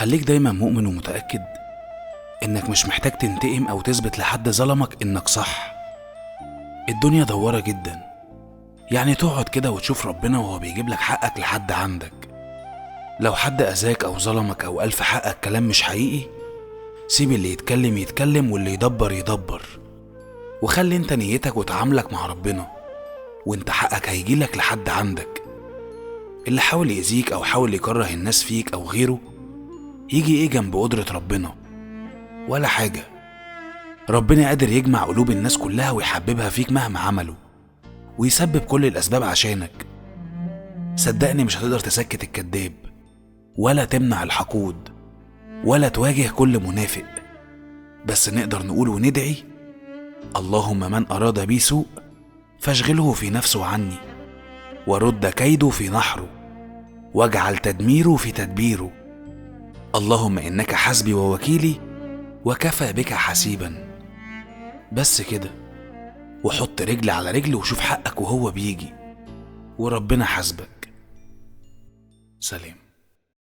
خليك دايما مؤمن ومتأكد إنك مش محتاج تنتقم أو تثبت لحد ظلمك إنك صح. الدنيا دوارة جدا، يعني تقعد كده وتشوف ربنا وهو بيجيب لك حقك لحد عندك. لو حد أذاك أو ظلمك أو قال في حقك كلام مش حقيقي، سيب اللي يتكلم يتكلم واللي يدبر يدبر، وخلي انت نيتك وتعاملك مع ربنا، وانت حقك هيجيلك لحد عندك. اللي حاول يأذيك أو حاول يكره الناس فيك أو غيره، يجي ايه جنب قدرة ربنا؟ ولا حاجة. ربنا قادر يجمع قلوب الناس كلها ويحببها فيك مهما عملوا، ويسبب كل الأسباب عشانك. صدقني مش هتقدر تسكت الكذاب، ولا تمنع الحقود، ولا تواجه كل منافق، بس نقدر نقول وندعي: اللهم من أراد بي سوء فاشغله في نفسه عني، ورد كيده في نحره، واجعل تدميره في تدبيره. اللهم إنك حسبي ووكيلي وكفى بك حسيبا. بس كده، وحط رجل على رجل وشوف حقك وهو بيجي، وربنا حاسبك. سلام.